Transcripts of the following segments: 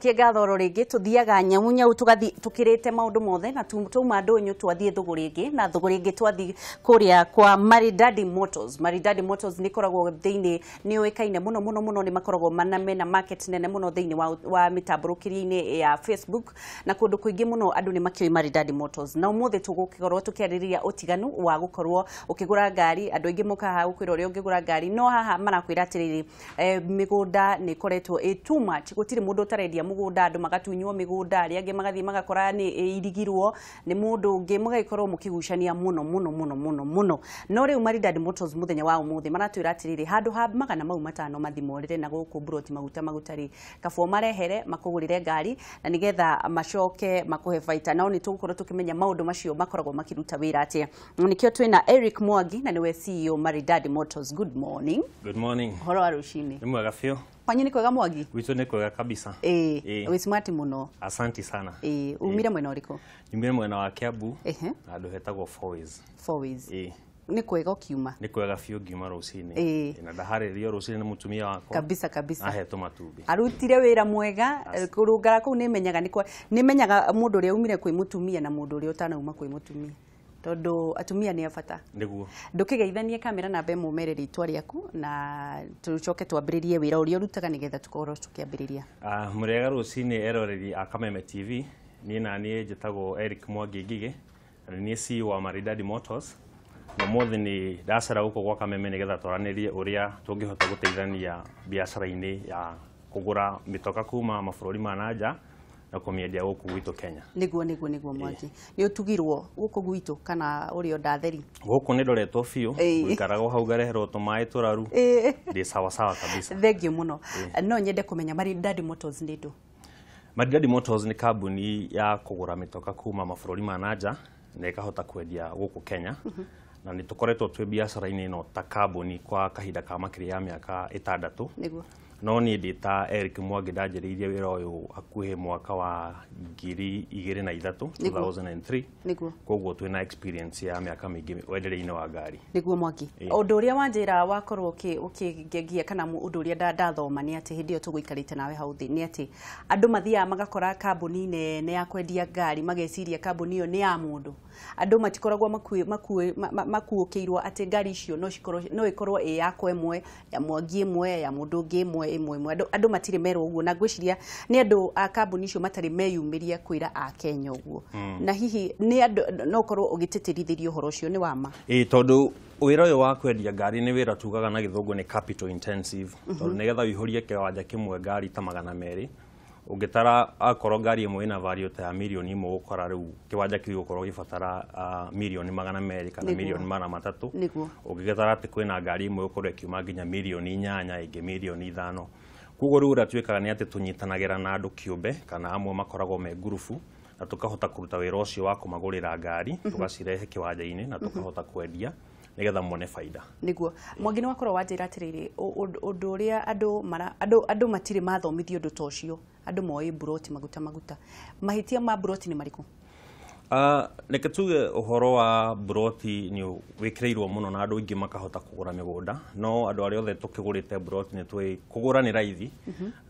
Ngatho oro rĩngĩ tuthiaga nyau nyau tugathi tukirite maundu mothe na tuma ndunyu twathie thuguri ingi na thuguri ingi twathi kuria kwa Maridadi Motors. Maridadi Motors ni koragwo thiini ni uikaine muno muno muno, ni makoragwo mana mena market nene muno thiini wa mitamburukirie-ini ya Facebook na kundu kuingi muno andu ni makioi Maridadi Motors. Na umuthi tugukorwo tukiaririria utiganu wa gukorwo ukigura ngari. Andu aingi moka haha gukwira uria ungigura ngari, no haha marakwira atiriri migunda ni koretwo ĩ too much, gutiri mundu utarendia mugunda, andu magatunywo migunda, aria angi magathie magakora ni irigirwo ni mundu ungi, mugagikorwo mukigucania muno muno muno muno muno. No riu Maridadi Motors muthenya wa umuthi maratwira atiriri handu ha magana mau matano mathimorire na guku buroti maguta maguta ri kabo marehere makugurire ngari na nigetha macoke makuhe baita. Nao ni tugukorwo tukimenya maundu macio makoragwo makiruta wira atia. Nikio twina Eric Mwangi na niwe CEO Maridadi Motors. Good morning. Good morning. Horo wa rucini. Ni mwega biũ. Kwanyu ni kwega Mwangi? Gwitũ nĩ kwega kabisa. Ĩĩ, wĩ smart mũno. Asanti sana. Ĩĩ, umire mwena ũrĩkũ? Nyumire mwena wa Kiambu, handũ hetagwo Four Ways. Four Ways. Ĩĩ. Nĩ kwega ũkiuma? Nĩ kwega biũ ngiuma rũcinĩ. Ĩĩ. Na ndaharĩrio rũcinĩ nĩ mũtumia wakwa. Kabisa kabisa. Ahetwo matumbĩ. Arutire wĩra mwega, kũrũngara kũu nĩmenyaga nĩmenyaga mũndũ ũrĩa umire kwĩ mũtumia na mũndũ ũrĩa ũtanauma kwĩ mũtumia, tondu atumia nĩ a bata. Nĩguo. Ndũkĩgeithanie kamera na mbe mũmere rĩtwa rĩaku na tũcoke twambĩrĩrie wĩra ũrĩa ũrutaga nĩgetha tũkorwo tũkĩambĩrĩria. Mũrĩega rũcinĩ eroreri a Kameme TV. Niĩ na niĩ njĩtagwo Eric Mwangi Ngigĩ na nĩ niĩ CEO wa Maridadi Motors. Na ũmũthĩ nĩ ndacera gũkũ gwa Kameme nĩgetha twaranĩrie ũrĩa tũngĩhota gũteithania biacara-inĩ ya kũgũra mĩtoka kuma mabũrũri ma na nja na kũmĩendia gũkũ gwitũ Kenya. Nĩguo nĩguo nĩguo Mwangi. Nĩ ũtugirwo gũkũ gwitũ kana ũrĩ o ndatheri? Gũkũ nĩ ndoretwo biũ, gũikaragwo hau ngareherwo tũmaĩ tũraru. Ndĩ sawa sawa kabisa. Thengiũ mũno. No nyende kũmenya Maridadi Motors nĩ ndũ? Maridadi Motors nĩ kambuni ya kũgũra mĩtoka kuma mabũrũri ma na nja na ĩkahota kwendia gũkũ Kenya. Na nĩ tũkoretwo twĩ biacara-inĩ ĩno ta kambuni kwa kahinda ka makĩria ya mĩaka 6. Nĩguo. No niĩ ndĩ ta Eric Mwangi ndanjĩrĩirie wĩra ũyũ hakuhĩ mwaka wa 2003, 2003. Nĩguo. Koguo twĩna experience ya mĩaka mĩingĩ wenderia-inĩ wa ngari. Nĩguo Mwangi. Ũndũ ũrĩa wanjĩra wakorwo ũkĩngegia kana ũndũ ũrĩa ndathoma nĩ atĩ hĩndĩ ĩyo tũgũikarĩte nawe hau thĩ nĩ atĩ andũ mathiaga magakora kambuni nene ya kwendia ngari mageciria kambuni ĩyo nĩ ya mũndũ. Andũ matikoragwo makuũkĩirwo atĩ ngari icio no ĩkorwo ĩ yakwa ĩmwe, ya Mwangi ĩmwe, ya mũndũ ũngĩ ĩmwe ĩmwe ĩmwe. Andũ matirĩ merwo ũguo, na ngwĩciria nĩ andũ a kambuni icio matarĩ meyumĩria kwĩra a Kenya ũguo. Na hihi nĩ andũ no ũkorwo ũgĩtĩtĩrithĩria ũhoro ũcio nĩ wa ma? Ĩĩ, tondũ wĩra ũyũ wa kwendia ngari nĩ wĩra tugaga na gĩthũngũ nĩ capital intensive. Tondũ nĩgetha ũihũrie kĩwanja kĩmwe ngari ta 200, ũngĩtara akorwo ngari ĩmwe ĩna value ta ya mirioni 1, ũgũkora rĩu kĩwanja kĩu gĩgũkorwo gĩbatara mirioni 200 kana mirioni 300. Nĩguo. Ũngĩgĩtara atĩ kwĩna ngari ĩmwe ĩgũkorwo ĩkiuma nginya mirioni 8, ĩngĩ mirioni 5. Koguo rĩu ũrĩa twĩkaga nĩ atĩ tũnyitanagĩra na andũ kĩũmbe kana amwe makoragwo me ngurubu, na tũkahota kũruta wĩra ũcio wa kũmagũrĩra ngari, tũgacirehe kĩwanja-inĩ na tũkahota kwendia nĩgetha muone baida. Nĩguo. Mwangi nĩ wakorwo wanjĩra atĩrĩrĩ, ũndũ ũrĩa andũ matirĩ mathomithio ũndũ ta ũcio, andũ moĩ buroti maguta maguta. Mahĩtia ma buroti nĩ marĩkũ? Reke tuge ũhoro wa buroti nĩ wĩkĩrĩirwo mũno na andũ aingĩ makahota kũgũra mĩgũnda, no andũ arĩa othe tũkĩgũrĩte buroti nĩ tũĩ kũgũra nĩ raithi,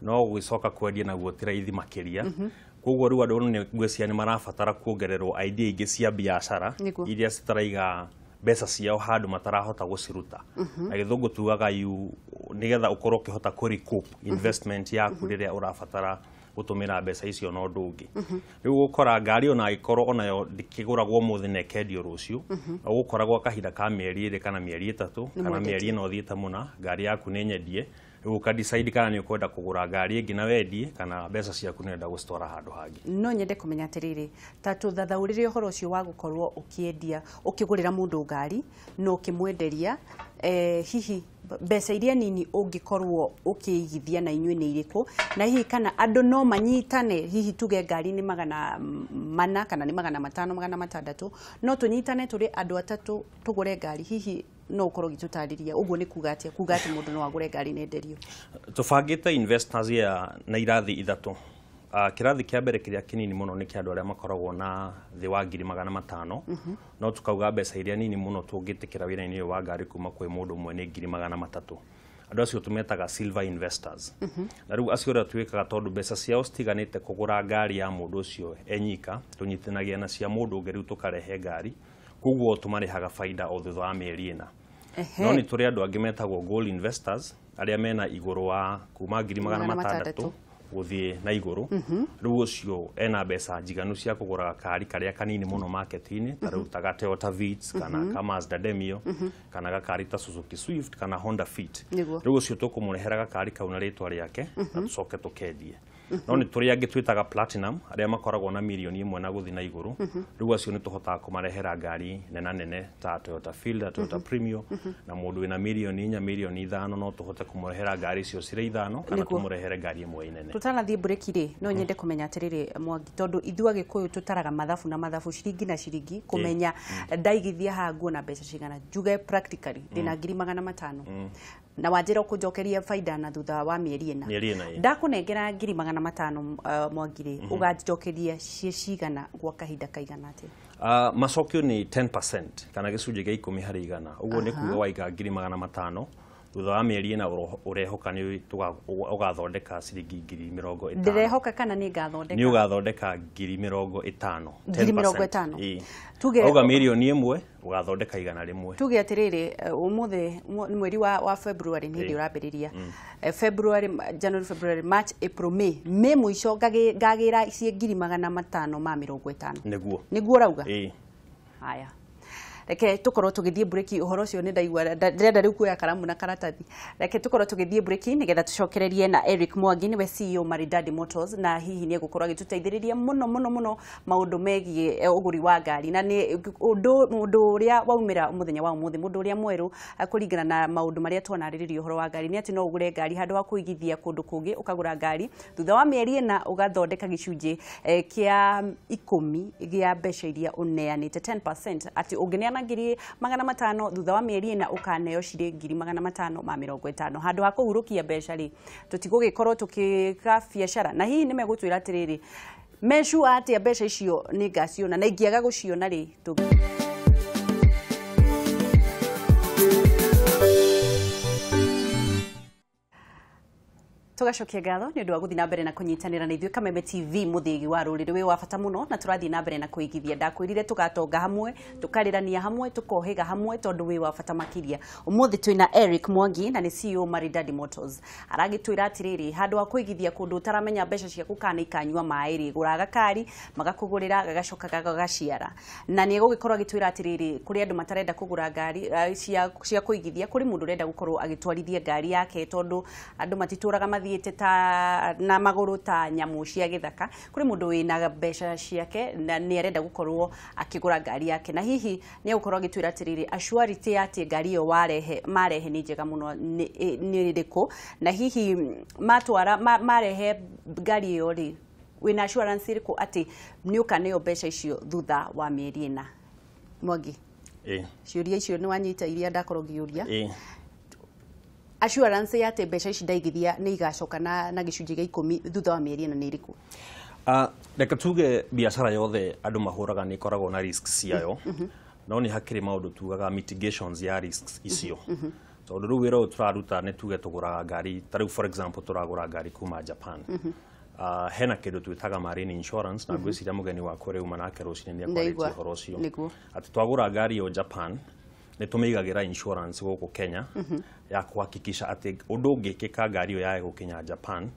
no gũgĩcoka kwendia naguo ti raithi makĩria. Koguo rĩu andũ nĩ ngwĩciria nĩ marabatara kuongererwo idea ingĩ cia biacara iria citaraiga mbeca ciao handũ matarahota gũciruta. Na gĩthũngũ tugaga nĩgetha ũkorwo ũkĩhota kũ recoup investment yaku rĩrĩa ũrabatara gũtũmĩra mbeca icio na ũndũ ũngĩ. Rĩu ũgũkora ngari ona ĩkorwo onayo ndĩkĩgũragwo ũmũthĩ na ĩkendio rũciũ, ũgũkora gwa kahinda ka mĩeri 2 kana mĩeri 3 kana mĩeri 4 ũthiĩte mũna, ngari yaku nĩ nyendie. Rĩu ũka decide kana nĩ ũkwenda kũgũra ngari ĩngĩ na wendie kana mbeca ciaku nĩ ũrenda gũcitwara handũ hangĩ. No nyende kũmenya atĩrĩrĩ, ta tũthathaũrĩre ũhoro ũcio wa gũkorwo ũkĩendia, ũkĩgũrĩra mũndũ ngari na ũkĩmwenderia, hihi mbeca iria nini ũngĩkorwo ũkĩigithia na inyuĩ nĩ irĩkũ, na hihi kana andũ no manyitane, hihi tuge ngari nĩ 400 kana nĩ 500, 600, no tũnyitane tũrĩ andũ atatũ tũgũre ngari, hihi no ũkorwo ũgĩtũtarĩria ũguo nĩ kuga atĩa, kuga atĩ mũndũ no agũre ngari na enderio? Tũbangĩte investors ya na irathi 3. Kĩrathi kĩa mbere kĩrĩa kĩnini mũno nĩ kĩa andũ arĩa makoragwo na thĩ wa ngiri 500. No tukauga mbeca iria nini mũno tũngĩtĩkĩra wĩra-inĩ ũyũ wa ngari kuma kwĩ mũndũ ũmwe nĩ ngiri 300. Andũ acio tũmetaga silver investors. Na rĩu acio ũrĩa twĩkaga, tondũ mbeca ciao citiganĩte kũgũra ngari ya mũndũ ũcio enyika, tũnyitanagia na cia mũndũ ũngĩ, rĩu tũkarehe ngari, koguo tũmarĩhaga baida o thutha wa mĩeri 4. No nĩ tũrĩ andũ angĩ metagwo gold investors, arĩa mena igũrũ wa kuma ngiri magana Magana matandatũ matandatũ. gũthiĩ na igũrũ. Rĩu ũcio ena mbeca njiganu cia kũgũra gakari karĩa kanini mũno market-inĩ, ta rĩu ta ga Toyota Vitz kana ka Mazda Demio kana gakari ta Suzuki Swift kana Honda Fit. Rĩu ũcio tũkũmũrehera gakari kau na rĩtwa rĩake na tũcoke tũkendie. No nĩ tũrĩ angĩ twĩtaga platinum, arĩa makoragwo na mirioni 1 na gũthiĩ na igũrũ. Rĩu acio nĩ tũhotaga kũmarehera ngari nena nene ta Toyota Fielder, Toyota Premio, na mũndũ wĩna mirioni 4, mirioni 5, no tũhote kũmũrehera ngari icio cirĩ ithano kana tũmũrehere ngari ĩmwe nene. Tũtanathiĩ breki rĩ, no nyende kũmenya atĩrĩrĩ, Mwangi, tondũ ithuĩ Agĩkũyũ tũtaraga mathabu na mathabu, ciringi na ciringi, kũmenya ndaigithia haha nguona mbeca cigana. Njuge practically ndĩna 500,000 na wanjĩra ũkũnjokeria baida na thutha wa mĩeri 4. Mĩeri 4, ĩĩ. Ndakũnengera 500,000, Mwangi rĩ, ũganjokeria ciĩ cigana gwa kahinda kaigana atĩa? Macokio nĩ 10% kana gĩcunjĩ gĩa 10%. Ũguo nĩ kuga waiga 500,000, thutha wa mĩeri 4 ũrehoka nĩ ũgathondeka ciringi 50,000. Ndĩrehoka kana nĩ ngathondeka? Nĩ ũgathondeka 50,000. 50,000. 10%. Ĩĩ. Tuge Auga mirioni 1, ũgathondeka 100. Tuge atĩrĩrĩ, ũmũthĩ nĩ mweri wa February, nĩ hĩndĩ ũrambĩrĩria. February, January, February, March, April, May mũico ngagĩra ciĩ 550,000. Nĩguo. Nĩguo ũrauga? Ĩĩ. Haya, reke tukorwo tũgĩthiĩ breki. Ũhoro ũcio nĩ ndaigua ndĩrenda rĩu kuoya karamu na karatathi. Reke tukorwo tũgĩthiĩ breki nĩgetha tũcokererie na Eric Mwangi, nĩwe CEO Maridadi Motors, na hihi nĩ egũkorwo agĩtũteithĩrĩria mũno mũno mũno maũndũ megiĩ ũgũri wa ngari, na nĩ ũndũ mũndũ ũrĩa waumĩra mũthenya wa ũmũthĩ, mũndũ ũrĩa mwerũ, kũringana na maũndũ marĩa twanarĩrĩria ũhoro wa ngari, nĩ atĩ no ũgũre ngari handũ ha kũigithia kũndũ kũngĩ, ũkagũra ngari, thutha wa mĩeri 4 ũgathondeka gĩcunjĩ kĩa 10 gĩa mbeca iria ũneanĩte, 10%, atĩ ũngĩneana 500,000, thutha wa mĩeri 4 ũkaneo cirĩ 550,000 handũ ha kũhurũkia mbeca rĩ. Tũtigũgĩkorwo tũkĩka biacara na hihi nĩ megũtwĩra atĩrĩrĩ, mecua atĩa mbeca icio nĩ ngaciona, na ingĩaga gũciona rĩ Tugacokia ngatho nĩ ũndũ wa gũthiĩ na mbere na kũnyitanĩra na ithuĩ Kameme TV, mũthĩgi wa rũrĩrĩ wĩ wa bata mũno, na tũrathiĩ na mbere na kũigithia. Ndakwĩrire tũgatonga hamwe, tũkarĩrania hamwe, tũkohĩga hamwe, tondũ wĩ wa bata makĩria. Ũmũthĩ twĩna Eric Mwangi na nĩ CEO Maridadi Motors. Aragĩtwĩra atĩrĩrĩ, handũ ha kũigithia kũndũ ũtaramenya mbeca ciaku kana ikanyua maĩ rĩ, gũra gakari magakũgũrĩra gagacoka gagaciara. Na nĩ egũgĩkorwo agĩtwĩra atĩrĩrĩ, kũrĩ andũ matarenda kũgũra ngari cia kũigithia, kũrĩ mũndũ ũrenda gũkorwo agĩtwarithia ngari yake, tondũ andũ matitũraga mathiĩte ta na magũrũ ta nyamũ cia gĩthaka. Kũrĩ mũndũ wĩna mbeca ciake na nĩ arenda gũkorwo akĩgũra ngari yake, na hihi nĩ egũkorwo agĩtwĩra atĩrĩrĩ, assurity ya atĩ ngari ĩyo warehe marehe nĩ njega mũno nĩ ĩrĩkũ, na hihi matwara marehe ngari ĩyo rĩ, wĩna assurance ĩrĩkũ atĩ nĩ ũkaneo mbeca icio thutha wa mĩeri 4? Mwangi, Ĩĩ. ciũria icio nĩ wanyita iria ndakorwo ngĩũria? Ĩĩ. Assurance ya atĩ mbeca ici ndaigithia nĩ igacoka na gĩcunjĩ gĩa 10 thutha wa mĩeri 4 nĩ ĩrĩkũ? Reke tuge biacara yothe andũ mahũraga nĩ ĩkoragwo na risks ciayo, no nĩ hakĩrĩ maũndũ tugaga mitigations ya risks icio, tondũ rĩu wĩra ũyũ tũraruta, nĩ tuge tũgũraga ngari, ta rĩu for example tũragũra ngari kuma Japan. Hena kĩndũ twĩtaga marine insurance, na ngwĩciria mũgeni wakwa rĩu manake rũcinĩ nĩ akwarĩtie Ndaigua. ũhoro ũcio, atĩ twagũra ngari ĩyo Japan, nĩ tũmĩigagĩra insurance gũkũ Kenya ya kuhakikisha atĩ ũndũ ũngĩkĩka ngari ĩyo yae gũkinya Japan,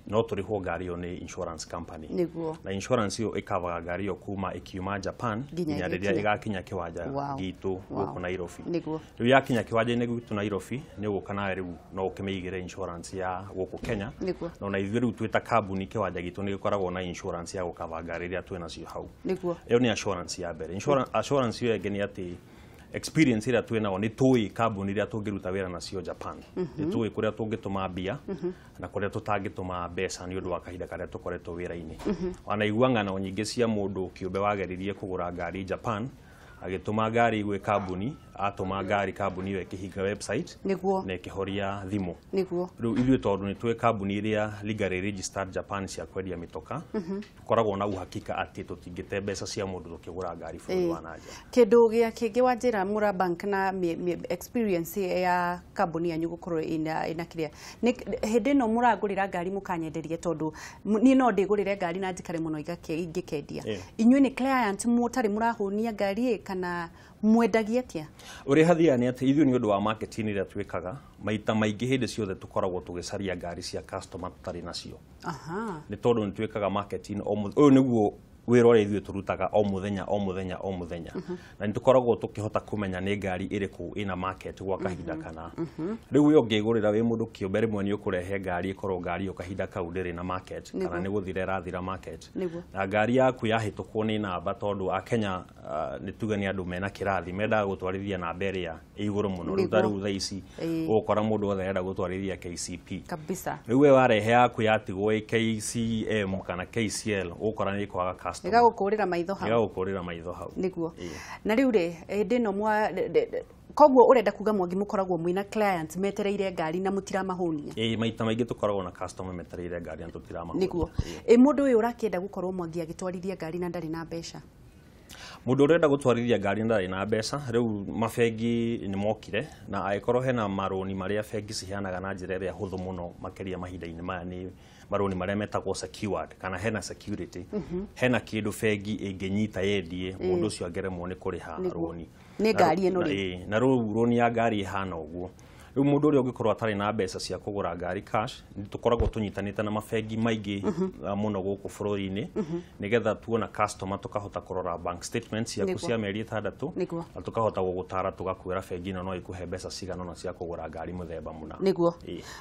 no tũrĩhwo ngari ĩyo nĩ insurance company. Na insurance ĩyo ĩkavaga ngari ĩyo kuma ĩkiuma Japan nginya nginya rĩrĩa ĩgĩkinya. ĩgakinya kĩwanja gitũ gũkũ Nairobi. Rĩu yakinya kĩwanja-inĩ gitũ Nairobi, nĩ ũgũka nawe rĩu no ũkĩmĩigĩre insurance ya gũkũ Kenya. Na ona ithuĩ rĩu twĩ ta kambuni, kĩwanja gitũ nĩ gĩkoragwo na insurance ya gũkava ngari iria twĩ nacio hau. Ĩyo nĩ assurance ya mbere. Assurance ĩyo ĩngĩ nĩ atĩ experience ĩrĩa twĩ nayo, nĩ tũĩ kambuni iria tũngĩruta wĩra nacio Japan, nĩ tũĩ kũrĩa tũngĩtũma mbia na kũrĩa tũtangĩtũma mbeca, nĩ ũndũ wa kahinda karĩa tũkoretwo wĩra-inĩ. Wanaigua ng'ano nyingĩ cia mũndũ kĩũmbe wageririe kũgũra ngari Japan, Agĩtũma ngari gwĩ kambuni, atũma ngari kambuni ĩyo ĩkĩhinga website Nĩguo. na ĩkĩhoria thimũ. Nĩguo. Rĩu ithuĩ tondũ nĩ twĩ kambuni ĩrĩa legally registered Japan cia kwendia mĩtoka, tũkoragwo na uhakika atĩ tũtingĩte mbeca cia mũndũ tũkĩgũra ngari bũrũri wa nanja. Kĩndũ gĩa kĩngĩ wanjĩra Mura Bank na experience ya kambuni yanyu gũkorwo ĩna kĩrĩa nĩ hĩndĩ ĩno mũrangũrĩra ngari mũkanyenderia, tondũ niĩ no ndĩgũrĩre ngari na njikare mũno ingĩkendia. Inyuĩ nĩ client mũtarĩ mũrahũnia ngari ĩ, kana mwendagia atĩa? Ũrĩa hathiaga nĩ atĩ ithuĩ nĩ ũndũ wa marketing ĩrĩa twĩkaga, maita maingĩ hĩndĩ ciothe tũkoragwo tũgĩcaria ngari cia customer tũtarĩ nacio. Nĩ tondũ nĩ twĩkaga marketing o ũyũ nĩguo wĩra ũrĩa ithuĩ tũrutaga o mũthenya o mũthenya o mũthenya, na nĩ tũkoragwo tũkĩhota kũmenya nĩ ngari ĩrĩkũ ĩna market gwa kahinda kana. Rĩu we ũngĩgũrĩra wĩ mũndũ kĩũmbe, rĩmwe nĩ ũkũrehe ngari ĩkorwo ngari ĩyo kahinda kau ndĩrĩ na market kana nĩ gũthira ĩrathira market, na ngari yaku yahĩtũkwo nĩ namba, tondũ akenya nĩ tuge nĩ andũ mena kĩrathi, mendaga gũtwarithia namba ĩrĩa ĩ igũrũ mũno. Rĩu ta rĩu thaa ici ũgũkora mũndũ wothe arenda gũtwarithia KCP. Rĩu we warehe yaku yatigwo ĩ KCM kana KCL, ũgũkora nĩ ĩkwaga customer. Ĩgagũkũrĩra maitho hau. Ĩgagũkũrĩra maitho hau. Nĩguo. Na rĩu rĩ, hĩndĩ ĩno mwa koguo ũrenda kuga Mwangi mũkoragwo mwĩna client metereire ngari na mũtiramahũnia? Ĩĩ, maita maingĩ tũkoragwo na customer metereire ngari na tũtiramahũnia. Nĩguo. Ĩ mũndũ ũyũ ũrakĩenda gũkorwo Mwangi agĩtwarithia ngari na ndarĩ na mbeca? Mũndũ ũrenda gũtwarithia ngari na ndarĩ na mbeca, rĩu mabengi nĩ mokire, na angĩkorwo hena marũni marĩa bengi ciheanaga na njĩra ĩrĩa hũthũ mũno makĩria mahinda-inĩ maya, nĩ marũni marĩa metagwo secured, kana hena security, hena kĩndũ bengi ĩngĩnyita yendie mũndũ ũcio angĩremwo nĩ kũrĩha rũni. Nĩ ngari ĩno rĩ? Ĩĩ, na rĩu rũni ya ngari ĩhana ũguo. Rĩu mũndũ ũrĩa ũngĩkorwo atarĩ na mbeca cia kũgũra ngari cash, nĩ tũkoragwo tũnyitanĩte na mabengi maingĩ mũno gũkũ bũrũri-inĩ, nĩgetha tuona customer tũkahota kũrora bank statement ciaku cia mĩeri 6, na tũkahota gũgũtara, tũgakwĩra bengi ĩno no ĩkũhe mbeca cigana ũna cia kũgũra ngari mũthemba mũna. Nĩguo.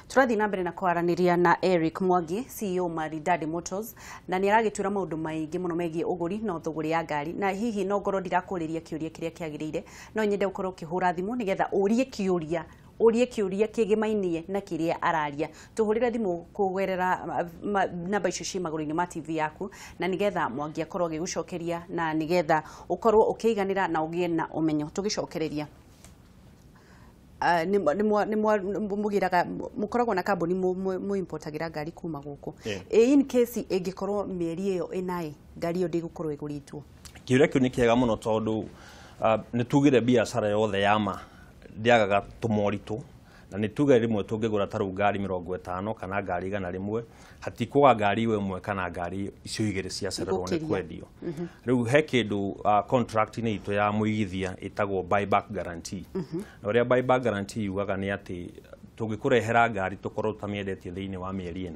Tũrathiĩ na mbere na kwaranĩria na Eric Mwangi, CEO Maridadi Motors, na nĩ aragĩtwĩra maũndũ maingĩ mũno megiĩ ũgũri na thũgũrĩ ya ngari. Na hihi no ngorwo ndirakũrĩria kĩũria kĩrĩa kĩagĩrĩire, no nyende ũkorwo ũkĩhũra thimũ nĩgetha ũrie kĩũria kĩgĩmainie na kĩrĩa araria. Tũhũrĩre thimũ kũgerera namba icio ciĩ magũrũ-inĩ ma TV yaku, na nĩgetha Mwangi akorwo agĩgũcokeria, na nĩgetha ũkorwo ũkĩiganĩra na ũgĩe na ũmenyo. Tũgĩcokereria, nĩ mũgĩraga, mũkoragwo na kambuni mũimportagĩra ngari kuma gũkũ? Ĩ in case ĩngĩkorwo mĩeri ĩyo ĩnaĩ ngari ĩyo ndĩgũkorwo ĩgũrĩtwo? Kĩũria kĩu nĩ kĩega mũno, tondũ nĩ tugire biacara yothe ya ma ndĩagaga tũmoritũ, na nĩ tuge rĩmwe tũngĩgũra ta rĩu ngari 50 kana ngari 100, hatikwaga ngari ĩmwe kana ngari icio igĩrĩ ciacererwo nĩ Gũkĩria. kwendio. Rĩu he kĩndũ contract-inĩ itũ ya mũigithia ĩtagwo buyback guarantee, na ũrĩa buyback guarantee yugaga nĩ atĩ tũngĩkũrehera ngari tũkorwo tũtamĩendetie thĩinĩ wa mĩeri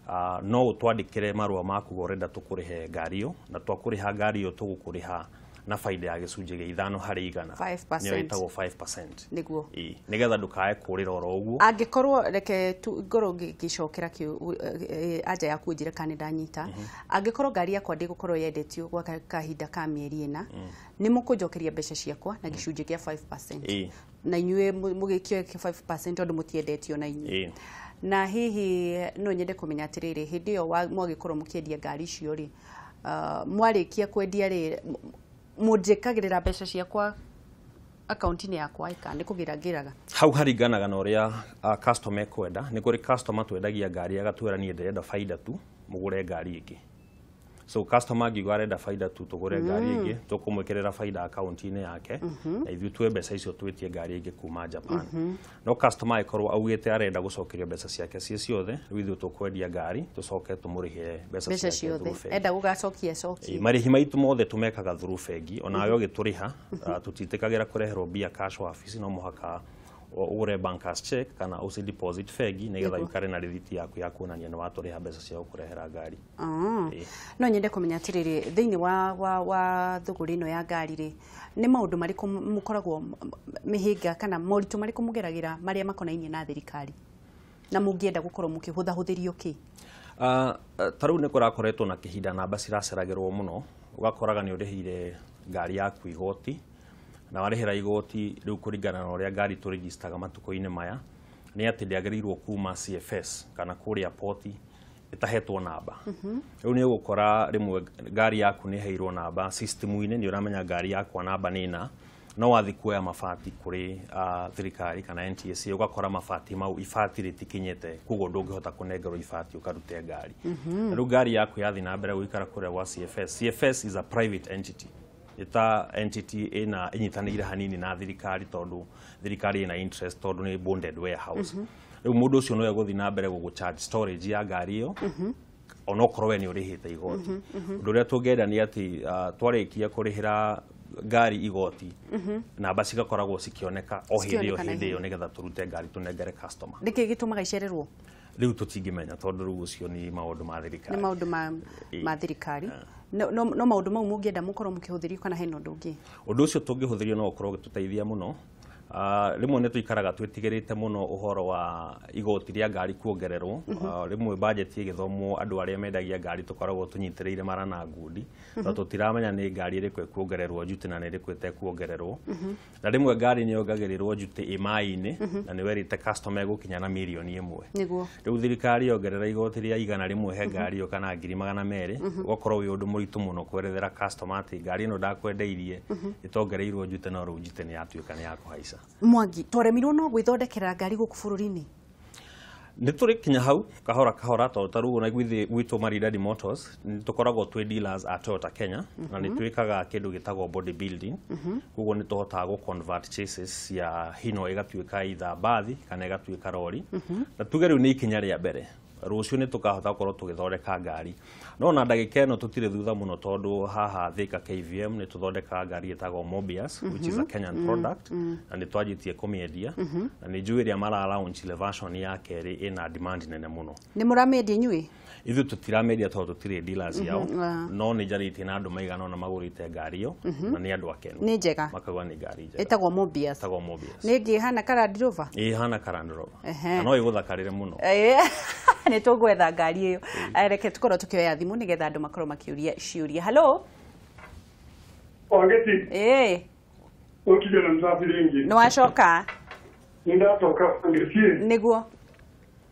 4, no ũtwandĩkĩre marũa ma kuga ũrenda tũkũrĩhe ngari ĩyo, na twakũrĩha ngari ĩyo tũgũkũrĩha na baida ya gĩcunjĩ gĩa 5%. 5%. Nĩyo ĩtagwo 5%. Nĩguo. Ĩĩ, nĩgetha ndũkae kũrĩra oro ũguo. Angĩkorwo reke tu ngorwo ngĩcokera anja yaku njĩre kana nĩ ndanyita. Angĩkorwo ngari yakwa ndĩgũkorwo yendetio gwa kahinda ka mĩeri 4, nĩ mũkũnjokeria mbeca ciakwa na gĩcunjĩ kĩa 5%? Ĩĩ. Na inyuĩ mũgĩkĩoe 5% tondũ mũtiendetio na inyuĩ? Ĩĩ. Na hihi no nyende kũmenya atĩrĩrĩ, hĩndĩ ĩyo mwagĩkorwo mũkĩendia ngari icio rĩ, mwarĩkia kwendia rĩ, mũnjĩkagĩrĩra mbeca ciakwa akaunti-inĩ yakwa ĩka nĩ kũgĩra ngĩraga? Hau haringanaga na ũrĩa customer ekwenda. Nĩ kũrĩ customer twendagia ngari agatwĩra, "Niĩ ndĩrenda baida tu, mũgũre ngari ĩngĩ." So customer angiuga arenda baida tu, tũgũre ngari ĩngĩ, tũkũmwĩkĩrĩra baida akaunti-inĩ yake, na ithuĩ tuoe mbeca icio twĩtie ngari ĩngĩ kuma Japan. No customer angĩkorwo augĩte arenda gũcokerio mbeca ciake ciĩ ciothe, rĩu ithuĩ tũkwendia ngari tũcoke tũmũrĩhe mbeca mbeca ciake ciothe through bengi. Enda gũgacokia acokie. Ĩĩ, marĩhi maitũ mothe tũmekaga through bengi. Onawe ũgĩtũrĩha, tũtitĩkagĩra kũreherwo mbia cash wabici, no mũhaka ũgũre bankers check kana ũci deposit bengi nĩgetha ũikare na rĩthiti yaku ya kuonania nĩ watũrĩha mbeca cia gũkũrehera ngari. Ĩĩ. No nyende kũmenya atĩrĩrĩ, thĩinĩ wa thũgũrĩ ĩno ya ngari rĩ, nĩ maũndũ marĩkũ mũkoragwo mĩhĩnga kana moritũ marĩkũ mũgeragĩra marĩa makonainie na thirikari, na mũngĩenda gũkorwo mũkĩhũthahũthĩrio kĩ? Ta rĩu nĩ kũrakoretwo na kĩhinda namba ciraceragĩrwo mũno, ũgakoraga nĩ ũrĩhĩire ngari yaku igoti, na warĩhĩra igoti rĩu, kũringana na ũrĩa ngari tũregistaga matukũ-inĩ maya, nĩ atĩ ndĩagĩrĩirwo kuma CFS kana kũrĩa poti ĩtahetwo namba. Rĩu nĩ ũgũkora rĩmwe ngari yaku nĩ ĩheirwo namba system-inĩ, nĩ ũramenya ngari yakwa namba nĩ ĩna, no wathiĩ kuoya mabati kũrĩ thirikari kana NTSA ũgakora mabati mau ibati rĩtikinyĩte, koguo ndũngĩhota kũnengerwo ibati ũkarute ngari. Na rĩu ngari yaku yathiĩ na mbere gũikara kũrĩa gwa CFS. CFS is a private entity, ĩta entity ĩna ĩnyitanĩire hanini na thirikari tondũ thirikari ĩna interest tondũ nĩ bonded warehouse. Rĩu mũndũ ũcio no egũthiĩ na mbere gũgũ-charge storage ya ngari ĩyo onokorwo we nĩ ũrĩhĩte igoti. Ũndũ ũrĩa tũngĩenda nĩ atĩ twarĩkia kũrĩhĩra ngari igoti, namba cigakoragwo cikĩoneka o hĩndĩ ĩyo Cikĩoneka na hĩndĩ ĩyo nĩgetha tũrute ngari tũnengere customer. Nĩkĩ gĩtũmaga icererwo? Rĩu tũtingĩmenya tondũ rĩu ũcio nĩ maũndũ ma Nĩ thirikari. Maũndũ ma thirikari. No maũndũ mau mũngĩenda mũkorwo mũkĩhũthĩrio kana hena ũndũ ũngĩ? Ũndũ ũcio tũngĩhũthĩrio no ũkorwo ũgĩtũteithia mũno. Rĩmwe nĩ tũikaraga twĩtigĩrĩte mũno ũhoro wa igoti rĩa ngari kuongererwo. Rĩmwe bajeti ĩgĩthomwo andũ arĩa mendagia ngari tũkoragwo tũnyitĩrĩire mara na ngundi tondũ tũtiramenya nĩ ngari ĩrĩkũ ĩkuongererwo duty na nĩ ĩrĩkũ ĩtekuongererwo. Na rĩmwe ngari nĩ yongagĩrĩrwo duty ĩ maĩ-inĩ na nĩ werĩte customer ĩgũkinya na mirioni 1. Rĩu thirikari yongerera igoti rĩa 100 he ngari ĩyo kana 200,000, ũgakorwo wĩ ũndũ mũritũ mũno kwerethera customer atĩ ngari ĩno ndakwendeirie ĩtongereirwo duty no rĩu duty nĩ yatuĩka nĩ ya kũhaica. Mwangi, twaremirwo no gwĩthondekera ngari gũkũ bũrũri-inĩ? Nĩ tũrĩ kinya hau kahora kahora tondũ ta rĩu ona gwitũ Maridadi Motors nĩ tũkoragwo twĩ dealers a Toyota Kenya na nĩ twĩkaga kĩndũ gĩtagwo body building, koguo nĩ tũhotaga gũ convert chassis ya Hino ĩgatuĩka either bathi kana ĩgatuĩka rori. Na tuge rĩu nĩ ikinya rĩa mbere, rũciũ nĩ tũkahota gũkorwo tũgĩthondeka ngari, no na ndagĩka ĩno tũtirĩ thutha mũno tondũ haha Thika KVM nĩ tũthondekaga ngari ĩtagwo Mobius, which is a Kenyan product, na nĩ twanjĩtie kũmĩendia na nĩ njũĩ ĩrĩa mara launch ile version ya kerĩ ĩna demand nene mũno. Nĩ mũramĩendia inyuĩ? Ithuĩ tũtiramĩendia tondũ tũtirĩ dealers yao, no nĩ njarĩtie na andũ maigana ũna magũrĩte ngari ĩyo na nĩ andũ akenu. Nĩ njega? Makauga nĩ ngari njega. Ĩtagwo Mobius? Ĩtagwo Mobius. Nĩ ĩngĩ ĩhana ka Land Rover? Ĩhana ka Land Rover na no ĩgũthakarĩre mũno. Nĩ tũgwetha ngari ĩyo. Reke tũkorwo tũkĩoya thimũ nĩgetha andũ makorwo makĩũria ciũria. Hello. Wangeci. Ĩĩ. Ũkinya na msafi rĩngĩ. Nĩ wacoka? Nĩ ndacoka, Wangeci. Nĩguo.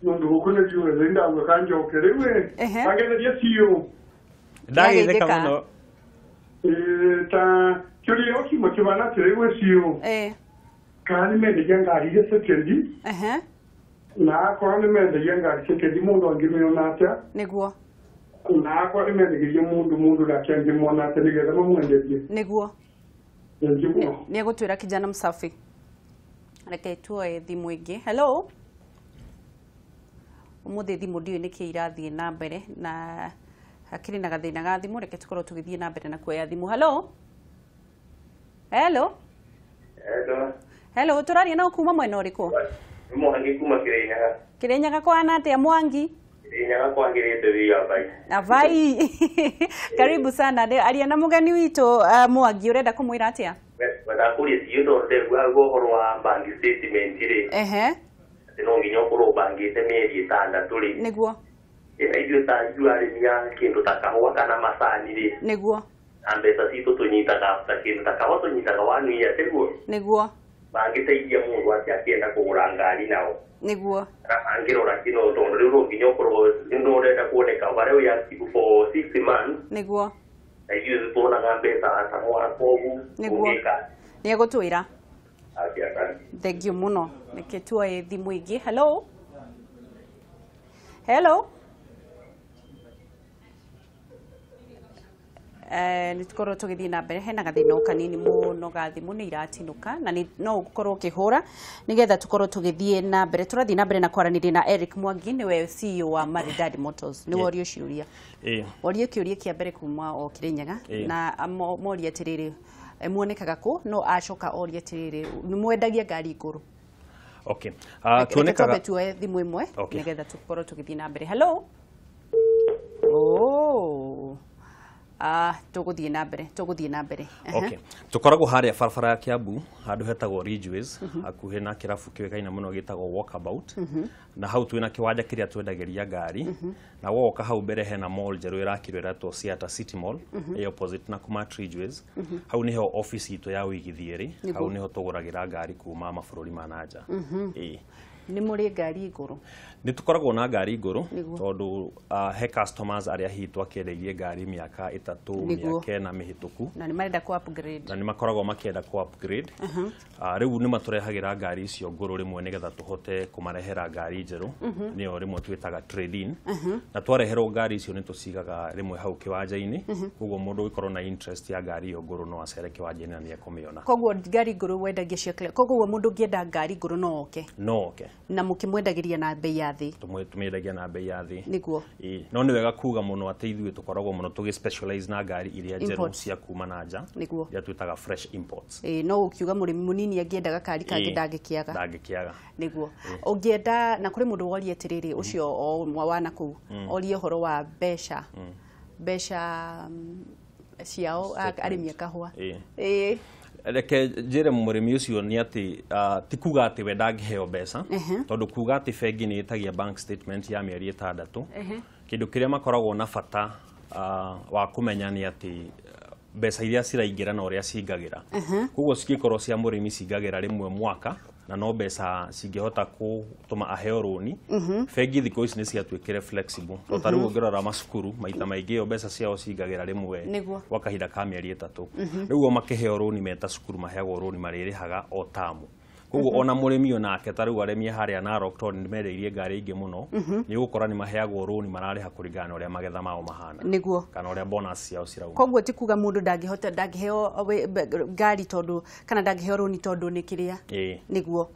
Nũndũ gũkũ nĩ ndiũĩ ndauga kanjoke rĩu ĩ. Angereria ciũ. Ndageithĩka mũno. Ĩĩ, ta kĩũria o kimwe kĩbana atĩrĩ gwĩ ciũ. Kana nĩ mendagia ngari iria second na akorwo nĩ mendagia ngari second mũndũ angĩmĩona atĩa? Na akorwo nĩ mendagĩria mũndũ, mũndũ nake angĩmona atĩa nĩgetha mamwenderie? Thengiũ mũno. Nĩ egũtwĩra kijana msafi. Reke tuoe thimũ ĩngĩ. Hello. Ũmũthĩ thimũ ndiũĩ nĩkĩ irathiĩ na mbere na hakĩrĩ na gathĩna ga thimũ. Reke tũkorwo tũgĩthiĩ na mbere na kuoya thimũ. Hello. Hello. Hello. Hello, tũraria no kuma mwena ũrĩkũ? Nĩ Mwangi kuma Kirinyaga. Kirinyaga kwana atĩa, Mwangi? Kirinyaga kwagĩrĩte wia bai. Avai. Karibu sana. Aria na mũgeni witũ, Mwangi, ũrenda kũmwĩra atĩa? Wenda kũria ciũ tondũ ndegua ũhoro wa bank statement rĩ. Atĩ no nginya ũkorwo ũbangĩte mĩeri 6 rĩ. Ĩna ithuĩ ta ithuĩ arĩmi a kĩndũ ta kahũa kana macani rĩ. Na mbeca citũ tũnyitaga ta kĩndũ ta kahũa tũnyitaga one year tiguo? Nĩguo. Mangĩteithia mũndũ atĩa akĩenda kũgũra ngari nao? Kana mangĩrora kĩno tondũ rĩu no nginya ũkorwo nĩ ũrenda kuoneka harĩa wĩ active for 6 months. Na ithuĩ tuonaga mbeca ta mwaka ũguo. Ũngĩka. Nĩ egũtwĩra. Atĩa, asante. Thengiũ mũno. Reke tuoe thimũ ĩngĩ. Hello. Hello. Nĩ tũkorwo tũgĩthiĩ na mbere, hena gathĩna o kanini mũno ga thimũ nĩ iratinũka na no ũkorwo ũkĩhũra nĩgetha tũkorwo tũgĩthiĩ na mbere. Tũrathiĩ na mbere na kwaranĩria na Eric Mwangi, nĩwe CEO wa Maridadi Motors. Nĩ worio ciũria. Worie kĩũria kĩa mbere kuma o Kirinyaga na moria atĩrĩrĩ, muonekaga kũ, no acoka oria atĩrĩrĩ, nĩ mwendagia ngari ngũrũ? Okay. Reke Tuonekaga twambe tuoe thimũ ĩmwe nĩgetha tũkorwo tũgĩthiĩ na mbere. Hello. Oh. Ah, tũgũthiĩ na mbere, tũgũthiĩ na mbere. Okay. Tũkoragwo harĩa barabara ya Kiambu, handũ hetagwo Ridgeways, hakuhĩ na kĩrabu kĩũĩkaine mũno gĩtagwo Walkabout. Na hau twĩna kĩwanja kĩrĩa twendagĩria ngari. Na woka hau mbere hena mall njerũ ĩrakirwo ĩretwo Siata City Mall, ĩ opposite na kuma Ridgeways. Hau nĩho office itũ ya wĩigithia ĩrĩ. Hau nĩho tũgũragĩra ngari kuma mabũrũri ma nanja. Ĩĩ. Nĩ mũrĩ ngari ngũrũ? Nĩ tũkoragwo na ngari ngũrũ tondũ he customers arĩa hihi twakĩendeirie ngari mĩaka 3 mĩaka 4 mĩhĩtũku, na nĩ marenda ku upgrade, na nĩ makoragwo makĩenda ku upgrade. Rĩu nĩ matũrehagĩra ngari icio ngũrũ rĩmwe nĩgetha tũhote kũmarehera ngari njerũ, nĩyo rĩmwe twĩtaga trade in. Na twareherwo ngari icio nĩ tũcigaga rĩmwe hau kĩwanja-inĩ, koguo mũndũ ũngĩkorwo na interest ya ngari ĩyo ngũrũ no acere kĩwanja-inĩ na nĩ ekũmĩona. Koguo ngari ngũrũ wendagia cia, koguo mũndũ ũngĩenda ngari ngũrũ no oke? No oke. Na mũkĩmwendagĩria na bei ya thĩ? Tũmĩendagia na bei ya thĩ. Nĩguo. No nĩ wega kuga mũno atĩ ithuĩ tũkoragwo mũno tũgĩ specialize na ngari iria njerũ cia kuma na nja, iria twĩtaga fresh imports. No ũkiuga mũrĩmi mũnini angĩenda gakari kangĩ ndangĩkĩaga. Ndangĩkĩaga. Nĩguo. Ũngĩenda, na kũrĩ mũndũ worie atĩrĩrĩ, ũcio o wana kũu, orie ũhoro wa mbeca, mbeca ciao arĩmi a kahũa. Reke njĩre mũrĩmi ũcio nĩ atĩ ti kuga atĩ we ndangĩheo mbeca, tondũ kuga atĩ bengi nĩ ĩtagia bank statement ya mĩeri 6, kĩndũ kĩrĩa makoragwo na bata wa kũmenya nĩ atĩ mbeca iria ciraingĩra na ũrĩa cingagĩra. Koguo cingĩkorwo cia mũrĩmi cingagĩra rĩmwe mwaka, na no mbeca cingĩhota gũtũma aheo rũni. Bengi thikũ ici nĩ ciatuĩkire flexible. Ta rĩu ũngĩrora macukuru maita maingĩ ĩyo mbeca ciao cingagĩra rĩmwe gwa kahinda ka mĩeri 3. Rĩu o makĩheo rũni meta cukuru maheagwo rũni marĩrĩhaga o tamu. Koguo ona mũrĩmi onake ta rĩu arĩmi harĩa Narok tondũ nĩ mendeirie ngari ingĩ mũno, nĩ ũgũkora nĩ maheagwo rũni mararĩha kũringana na ũrĩa magetha mao mahana. Nĩguo. Kana ũrĩa bonus ciao cirauma. Koguo ti kuga mũndũ ndangĩhota, ndangĩheo ngari tondũ, kana ndangĩheo rũni tondũ nĩ kĩrĩa. Nĩguo.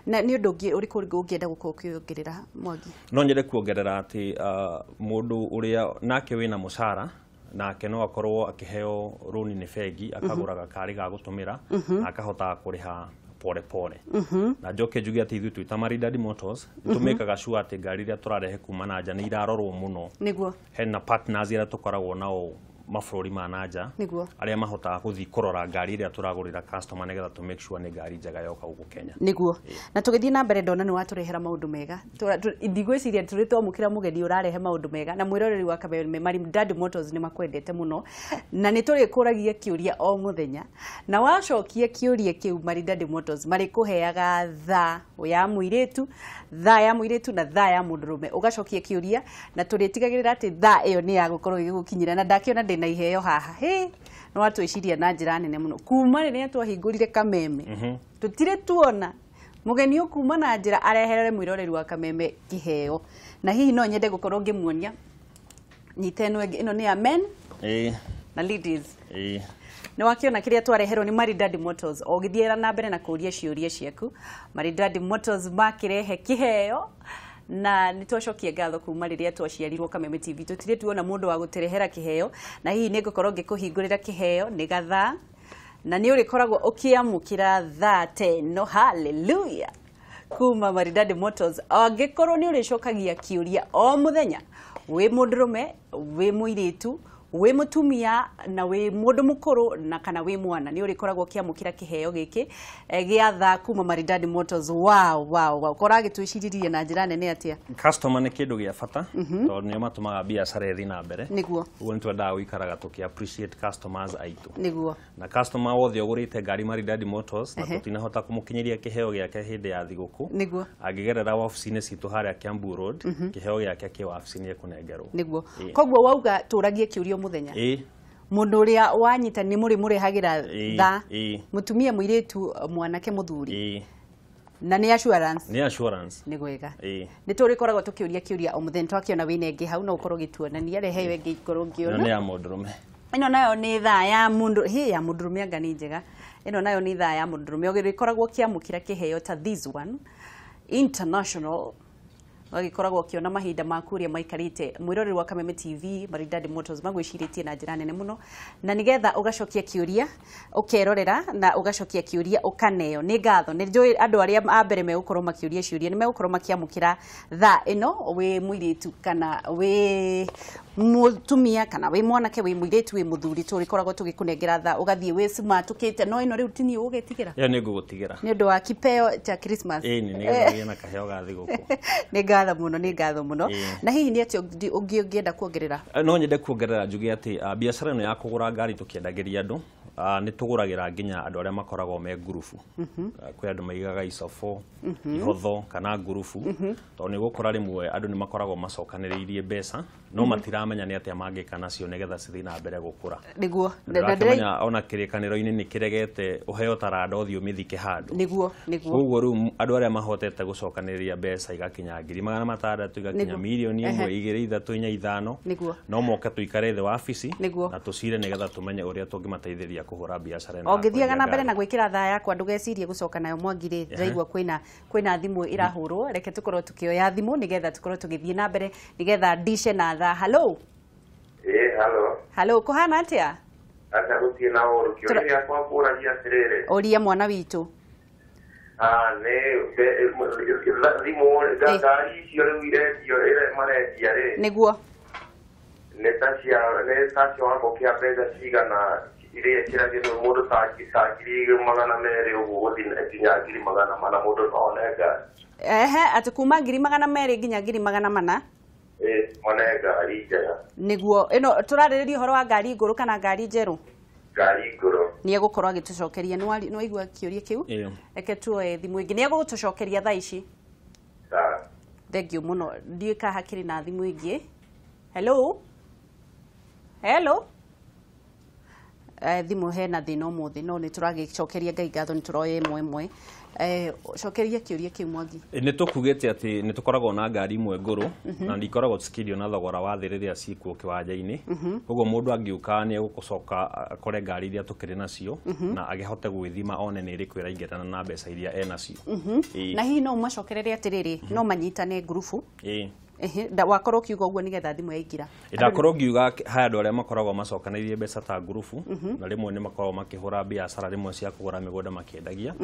Na nĩ ũndũ ũngĩ ũrĩkũ ũngĩenda gũkorwo ũkĩongerera, Mwangi? No nyende kuongerera atĩ mũndũ ũrĩa nake wĩna mũcara nake no akorwo akĩheo rũni nĩ bengi, akagũra gakari ga gũtũmĩra na akahotaga kũrĩha pole pole. Na njoke njuge atĩ ithuĩ twĩ ta Maridadi Motors tũmĩkaga sure atĩ ngari iria tũrarehe kuma na nja nĩ irarorwo mũno. Nĩguo. Hena partners iria tũkoragwo nao mabũrũri ma na nja, arĩa mahotaga gũthiĩ kũrora ngari ĩrĩa tũragũrĩra customer nĩgetha tũ make sure nĩ ngari njega yoka gũkũ Kenya. Nĩguo. Na tũgĩthiĩ na mbere ndona nĩ watũrehera maũndũ mega. Ndigwĩciria tũrĩ twamũkĩra mũgeni ũrarehe maũndũ mega, na mwĩroreri wa Kameme Maridadi Motors nĩ makwendete mũno, na nĩ tũrĩkũragia kĩũria o mũthenya, na wacokia kĩũria kĩu Maridadi Motors marĩkũheaga thaa ya mũirĩtu, thaa ya mũirĩtu na thaa ya mũndũrũme. Ũgacokia kĩũria na tũrĩtigagĩrĩra atĩ thaa ĩyo nĩ yagũkorwo ĩgĩgũkinyĩra, na ndakĩona ndĩna iheo haha. Hĩ, nĩ watwĩciria na njĩra nene mũno kuma rĩrĩa twahingũrire Kameme. Tũtirĩ tuona mũgeni ũkuma na njĩra areherere mwĩroreri wa Kameme kĩheo, na hihi no nyende gũkorwo ngĩmuonia. Nyite ĩno ĩngĩ, ĩno nĩ ya men na ladies. Nĩ wakĩona kĩrĩa twareherwo nĩ Maridadi Motors. O ũgĩthiĩra na mbere na kũũria ciũria ciaku, Maridadi Motors makĩrehe kĩheo, na nĩ twacokia ngatho kuma rĩrĩa twaciarirwo Kameme TV. Tũtirĩ tuona mũndũ wa gũtũrehera kĩheo, na hihi nĩ ngũkorwo ngĩkũhingũrĩra kĩheo nĩ gathaa, na nĩ ũrĩkoragwo ũkĩamũkĩra thaa teno. Hallelujah. Kuma Maridadi Motors. Angĩkorwo nĩ ũrĩcokagia kĩũria o mũthenya, wĩ mũndũrũme, wĩ mũirĩtu, wĩ mũtumia, na wĩ mũndũ mũkũrũ, na kana wĩ mwana, nĩ ũrĩkoragwo ũkĩamũkĩra kĩheo gĩkĩ gĩa thaa kuma Maridadi Motors. Wow, wow, wow. Korwo agĩtwĩciririe na njĩra nene atĩa? Customer nĩ kĩndũ gĩa bata, tondũ nĩo matũmaga biacara ĩthiĩ na mbere. Nĩguo. Ũguo nĩ twendaga gũikaraga tũkĩ appreciate customers aitũ. Nĩguo. Na customer wothe ũgũrĩte ngari Maridadi Motors na tũtinahota kũmũkinyĩria kĩheo gĩake hĩndĩ ya thigũkũ, Nĩguo. angĩgerera wabici-inĩ citũ harĩa Kiambu Road, kĩheo gĩake kĩ wabici nĩ ekũnengerwo. Nĩguo. Koguo wauga tũragie kĩũria mũthenya. Mũndũ ũrĩa wanyita nĩ mũrĩmũrehagĩra thaa, mũtumia, mũirĩtu, mwanake, mũthuri. Na nĩ assurance. Nĩ assurance. Nĩ gwega. Nĩ tũrĩkoragwo tũkĩũria kĩũria o mũthenya, twakĩona wĩna ĩngĩ hau no ũkorwo ũgĩtuonania, rehe ĩyo ĩngĩ ikorwo ngĩona. Ĩno nĩ ya mũndũrũme. Ĩno nayo nĩ thaa ya mũndũ, hĩ ya mũndũrũme anga nĩ njega. Ĩno nayo nĩ thaa ya mũndũrũme, ũrĩkoragwo ũkĩamũkĩra kĩheo ta this one international. Ũgagĩkoragwo ũkĩona mahinda maku ũrĩa maikarĩte. Mwĩroreri wa Kameme TV, Maridadi Motors magwĩcirĩtie na njĩra nene mũno, na nĩgetha ũgacokia kĩũria ũkerorera, na ũgacokia kĩũria ũkaneo. Nĩ ngatho, nĩ njũĩ andũ arĩa a mbere megũkorwo makĩũria ciũria nĩ megũkorwo makĩamũkĩra thaa ĩno, wĩ mũirĩtu kana wĩ mũtumia kana wĩ mwanake, wĩ mũirĩtu, wĩ mũthuri, tũrĩkoragwo tũgĩkũnengera thaa ũgathiĩ wĩ smart ũkĩte. No ĩno rĩu ti niĩ ũgũgĩtigĩra. Ĩyo nĩ ngũgũtigĩra. Nĩ ũndũ wa kipeo cha Christmas. Ĩĩ, nĩgetha ũgĩe na kaheo ga thigũkũ. Nĩ ngatho mũno, nĩ ngatho mũno. Na hihi nĩ atĩa ũngĩ ũngĩenda kuongerera? No nyende kuongerera njuge atĩ biacara ĩno ya kũgũra ngari tũkĩendagĩria andũ, Nĩ tũgũragĩra nginya andũ arĩa makoragwo me ngurubu. Kwĩ andũ maigaga icobo, ihotho kana ngurubu, tondũ nĩ ũgũkora rĩmwe andũ nĩ makoragwo macokanĩrĩirie mbeca no matiramenya nĩ atĩa mangĩka nacio nĩgetha cithiĩ na mbere gũkũra. Nĩguo. Ndũrakĩmenya ona kĩrĩkanĩro-inĩ nĩ kĩregete ũheo taranda ũthiĩ ũmĩthike handũ. Nĩguo, nĩguo. Koguo rĩu andũ arĩa mahotete gũcokanĩrĩria mbeca igakinya 600,000, igakinya 1 million, 2, 3, 4, 5, no moke tũikare thĩ wabici na tũcire nĩgetha tũmenye ũrĩa tũngĩmateithĩria kũhũra biacara ĩno. Ũngĩthiaga na mbere na gwĩkĩra thaa yakwa ndũgecirie gũcoka nayo Mwangi rĩ, ndĩraigua kwĩna thimũ ĩrahũrwo, reke tũkorwo tũkĩoya thimũ nĩgetha tũkorwo tũgĩthiĩ na mbere nĩgetha ndice na thaa. Hello. Hello. Hello, kũhana atĩa? Aca gũtirĩ na ũru, kĩũria gĩakwa kũragia atĩrĩrĩ. Ũria mwana witũ. Nĩ thimũ ngari icio rĩu irendio ĩrĩa marendia rĩ. Nĩguo. Nĩ ta kiwango kĩa mbeca cigana iria ĩkĩragĩrwo mũndũ ta 200,000 ũguo gũthiĩ nginya 400,000 mũndũ no one ngari. Ehe, atĩ kuma 200,000 nginya 400,000. One ngari njega. Nĩguo. Ĩno tũrarĩrĩria ũhoro wa ngari ngũrũ kana ngari njerũ? Ngari ngũrũ. Nĩ egũkorwo agĩtũcokeria. Nĩ waigua kĩũria kĩu? Reke tuoe thimũ ĩngĩ. Nĩ egũgũtũcokeria thaa ici. Thank you mũno. Ndiũĩ kana hakĩrĩ na thimũ ĩngĩ. Hello. Hello. Thimũ hena thĩna ũmũthĩ no nĩ tũragĩcokeria Ngai ngatho nĩ tũroya ĩmwe ĩmwe. Cokeria kĩũria kĩu Mwangi. Nĩ tũkugĩte atĩ nĩ tũkoragwo na ngari imwe ngũrũ na ndikoragwo cikĩendio na thogora wa thĩ rĩrĩa cikuo kĩwanja-inĩ. Koguo mũndũ angĩũka nĩ egũcoka akore ngari iria tũkĩrĩ nacio na agĩhote gwĩthima one nĩ ĩrĩkũ ĩraingĩrana na mbeca iria enacio. Na hihi no ũmacokerere atĩrĩrĩ, no manyitane ngurubu? Wakorwo ũkiuga ũguo nĩgetha thimũ yaingĩra. Ndakorwo ngiuga haya andũ arĩa makoragwo macokanĩrĩirie mbeca ta ngurubu na rĩmwe nĩ makoragwo makĩhũra biacara rĩmwe cia kũgũra mĩgũnda makĩendagia,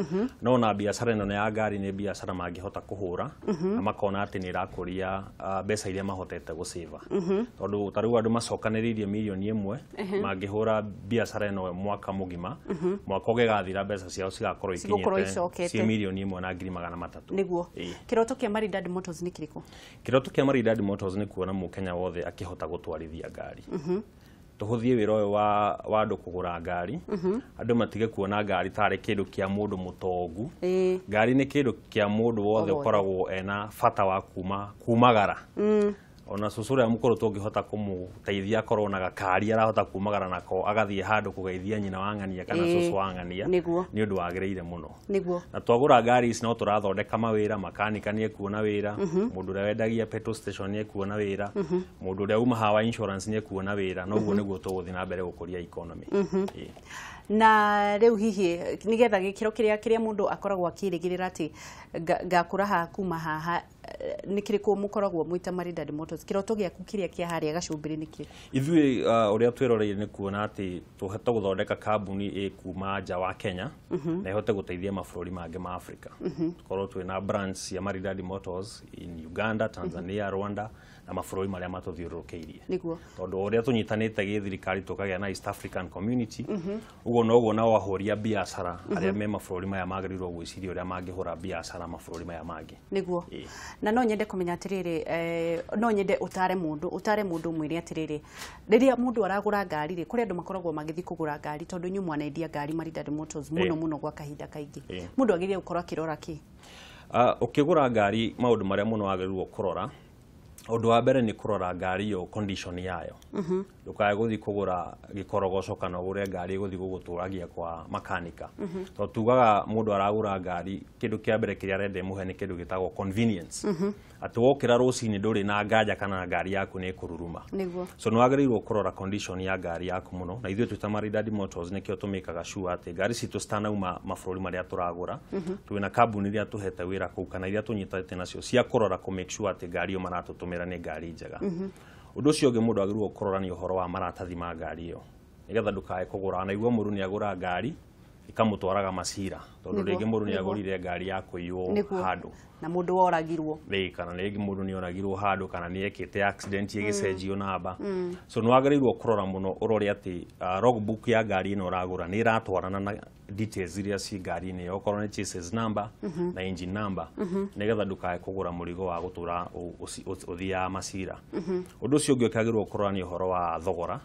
no na biacara ĩno ya ngari nĩ biacara mangĩhota kũhũra na makona atĩ nĩ ĩrakũria mbeca iria mahotete gũcĩva. Tondũ ta rĩu andũ macokanĩrĩirie 1 million mangĩhũra biacara ĩno mwaka mũgima, mwaka ũgĩgathira mbeca ciao cigakorwo ikinyĩte ci 1.3 million. Nĩguo. Kĩroto kĩa Maridadi Motors nĩ kĩrĩkũ? Kĩroto kĩa Maridadi Motors nĩ kuona mũkenya wothe akĩhota gũtwarithia ngari. Tũhũthie wĩra ũyũ wa andũ kũgũra ngari, andũ matige kuona ngari tarĩ kĩndũ kĩa mũndũ mũtongu. Ngari nĩ kĩndũ kĩa mũndũ wothe ũkoragwo ena bata wa kumagara. Ona cũcũ ũrĩa mũkũrũ tũngĩhota kũmũteithia akorwo na gakari arahota kumagara nako agathiĩ handũ kũgeithia nyina wa ng'ania kana cũcũ wa ng'ania, nĩ ũndũ wagĩrĩire mũno. Na twagũra ngari ici no tũrathondeka mawĩra, makanika nĩ ekuona wĩra, mũndũ ũrĩa wendagia petrol station nĩ ekuona wĩra, mũndũ ũrĩa uma hawa insurance nĩ ekuona wĩra, na ũguo nĩguo tũgũthiĩ na mbere gũkũria economy. Na rĩu hihi nĩgetha gĩkĩro kĩrĩa mũndũ akoragwo akĩrĩgĩrĩra atĩ ngakũra haha kuma haha nĩ kĩrĩkũ mũkoragwo mwĩta Maridadi Motors? Kĩroto gĩaku kĩrĩa kĩa harĩa gacumbĩrĩ nĩ kĩrĩkũ? Ithuĩ ũrĩa twĩroreire nĩ kuona atĩ tũhote gũthondeka kambuni ĩkuma nja wa Kenya na ĩhote gũteithia mabũrũri mangĩ ma Afrika. Tũkorwo twĩna branch cia Maridadi Motors in Uganda, Tanzania, Rwanda na mabũrũri marĩa matũthiũrũrũkĩirie. Nĩguo. Tondũ ũrĩa tũnyitanĩte gĩthirikari tũkagĩa na East African Community, ũguo noguo nao ahũri a biacara arĩa me mabũrũri maya magĩrĩirwo gwĩciria ũrĩa mangĩhũra biacara mabũrũri maya mangĩ. Nĩguo. Na no nyende kũmenya atĩrĩrĩ, no nyende ũtare mũndũ ũmwĩre atĩrĩrĩ, rĩrĩa mũndũ aragũra ngari rĩ, kũrĩ andũ makoragwo magĩthiĩ kũgũra ngari tondũ inyuĩ mwanendia ngari Maridadi Motors mũno mũno gwa kahinda kaingĩ. Mũndũ agĩrĩire gũkorwo akĩrora kĩ? Ũkĩgũra ngari maũndũ marĩa mũno wagĩrĩirwo kũrora, ũndũ wa mbere nĩ kũrora ngari ĩyo condition yayo. Ndũkae gũthiĩ kũgũra gĩkorogoco kana ũgũre ngari ĩgũthiĩ gũgũtũragia kwa makanika. Tondũ tugaga mũndũ aragũra ngari kĩndũ kĩa mbere kĩrĩa arenda ĩmũhe nĩ kĩndũ gĩtagwo convenience. Atĩ wokĩra rũcinĩ ndũrĩ na nganja kana ngari yaku nĩ ĩkũruruma. So nĩ wagĩrĩirwo kũrora condition ya ngari yaku mũno, na ithuĩ twĩ ta Maridadi Motors nĩkĩo tũmĩkaga sure atĩ ngari citũ citanauma mabũrũri marĩa tũragũra, twĩna kambuni iria tũhete wĩra kũu kana iria tũnyitanĩte nacio cia kũrora kũ make sure atĩ ngari ĩyo maratũtũmĩra nĩ ngari njega. Ũndũ ũcio ũngĩ mũndũ agĩrĩirwo kũrora nĩ ũhoro wa maratathi ma ngari ĩyo nĩgetha ndũkae kũgũra. Na igua mũndũ nĩ agũra ngari ikamũtwaraga macira, tondũ rĩngĩ mũndũ nĩ agũrire ngari ya kũiywo handũ na mũndũ woragirwo, kana rĩngĩ mũndũ nĩ oragirwo handũ kana nĩ ekĩte accident ĩgĩcenjio namba. So nĩ wagĩrĩirwo kũrora mũno ũrore atĩ logbook ya ngari ĩno ũragũra nĩ ĩratwarana na details iria ci ngari-inĩ ĩyo, okorwo nĩ chassis number na engine number, nĩgetha ndũkae kũgũra mũrigo wa gũtũra ũthiaga macira. Ũndũ ũcio ũngĩ ũkĩagĩrĩirwo kũrora nĩ ũhoro wa thogora.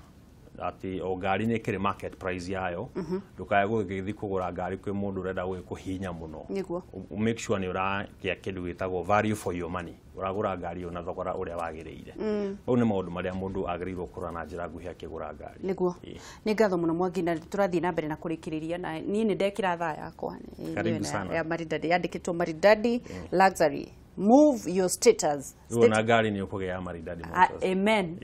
Atĩ o ngari nĩ ĩkĩrĩ market price yayo. Ndũkae gũgĩthiĩ kũgũra ngari kwĩ mũndũ ũrenda gũgĩkũhihinya mũno. Nĩguo. Make sure nĩ ũragĩa kĩndũ gĩtagwo value for your money. Ũragũra ngari ĩyo na thogora ũrĩa wagĩrĩire. Mau nĩ maũndũ marĩa mũndũ agĩrĩirwo kũrora na njĩra nguhĩ akĩgũra ngari. Nĩguo. Nĩ ngatho mũno Mwangi, na tũrathiĩ na mbere na kũrĩkĩrĩria, na niĩ nĩ ndekĩra thaa yakwa. Karibu sana. Ya Maridadi, yandĩkĩtwo Maridadi Luxury, move your status. Rĩu ona ngari nĩ ũkũgĩa ya Maridadi Motors. Amen.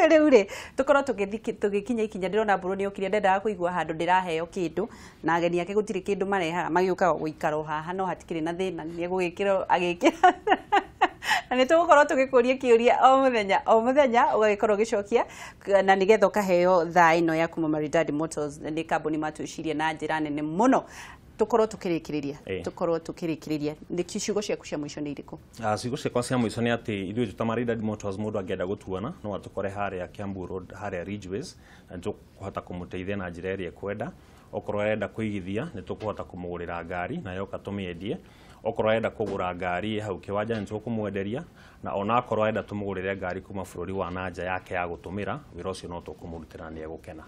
Rĩu rĩ, tũkorwo tũgĩkinya ikinya, ndĩrona mbũrũ nĩ okire, ndendaga kũigua handũ ndĩraheo kĩndũ na ageni ake gũtirĩ kĩndũ marehaga, magĩũkaga gũikara o haha, no hatikĩrĩ na thĩna, nĩ egũgĩkĩra agĩkĩra. Na nĩ tũgũkorwo tũgĩkũria kĩũria o mũthenya o mũthenya, ũgagĩkorwo ũgĩcokia na nĩgetha ũkaheo thaa ĩno ya kuma Maridadi Motors. Nĩ kambuni matwĩcirie na njĩra nene mũno. Tũkorwo tũkĩrĩkĩrĩria, tũkorwo tũkĩrĩkĩrĩria, nĩ ciugo ciaku cia mũico nĩ irĩkũ? Ciugo ciakwa cia mũico nĩ atĩ ithuĩ twĩ Maridadi Motors, mũndũ angĩenda gũtuona no atũkore harĩa Kiambu Road, harĩa Ridgeways, na nĩ tũkũhota kũmũteithia na njĩra ĩrĩa ekwenda. Okorwo arenda kũigithia, nĩ tũkũhota kũmũgũrĩra ngari na yoka tũmĩendie. Okorwo arenda kũgũra ngari hau kĩwanja, nĩ tũkũmwenderia, na ona akorwo arenda tũmũgũrĩre ngari kuma bũrũri wa na nja yake ya gũtũmĩra, wĩra ũcio no tũkũmũrutĩra, nĩ egũkena.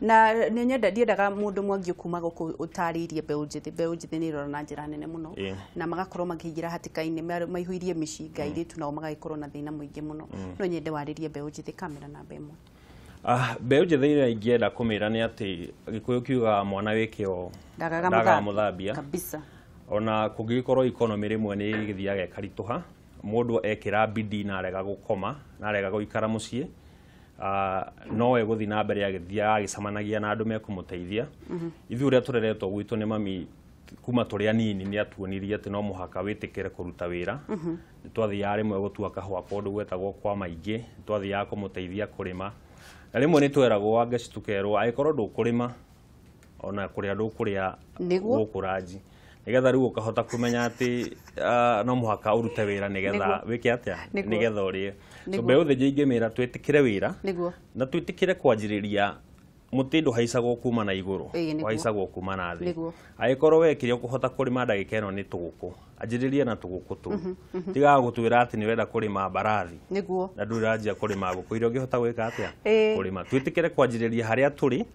Na nĩ nyenda, ndiendaga mũndũ Mwangi kuma gũkũ ũtarĩirie mbeũ njĩthĩ. Mbeũ njĩthĩ nĩ ĩrora na njĩra nene mũno na magakorwo makĩingĩra hatĩka-inĩ, maihũirie mĩcinga, airĩtu nao magagĩkorwo na thĩna mũingĩ mũno. No nyende warĩrie mbeũ njĩthĩ, kamera namba 1. Mbeũ njĩthĩ ĩrĩa ingĩenda kũmĩra nĩ atĩ Gĩkũyũ kiugaga mwana wĩ kĩo ndagaga mũthambia. Kabisa. Ona kũngĩgĩkorwo economy rĩmwe nĩ ĩgĩthiaga ĩkaritũha, mũndũ ekĩra bidii na arega gũkoma na arega gũikara mũciĩ, no egũthiĩ na mbere agĩthiaga agĩcemanagia na andũ mekũmũteithia. Ithuĩ ũrĩa tũreretwo gwitũ nĩ mami kuma tũrĩ anini, nĩ atuonirie atĩ no mũhaka wĩtĩkĩre kũruta wĩra. Nĩ twathiaga rĩmwe gũtua kahũa kũndũ gwetagwo kwa maingĩ, nĩ twathiaga kũmũteithia kũrĩma, na rĩmwe nĩ tweragwo Wangeci, tũkerwo angĩkorwo ndũkũrĩma ona kũrĩa ndũkũrĩa gũkũ ranji, nĩgetha rĩu ũkahota kũmenya atĩ no mũhaka ũrute wĩra nĩgetha wĩke atĩa, nĩgetha ũrĩe. So mbeũ njĩthĩ ingĩmĩra twĩtĩkĩre wĩra na twĩtĩkĩre kwanjĩrĩria. Mũtĩ ndũhaicagwo kuma na igũrũ, ũhaicagwo kuma na thĩ. Angĩkorwo we kĩrĩa ũkũhota kũrĩma ndagĩka ĩno nĩ tũgũkũ, anjĩrĩria na tũgũkũ tũu. Tigaga gũtwĩra atĩ nĩ ũrenda kũrĩma mbarathi na ndũranjia kũrĩma ngũkũ iria ũngĩhota gwĩka atĩa, kũrĩma. Twĩtĩkĩre kwanjĩrĩria harĩa tũrĩ,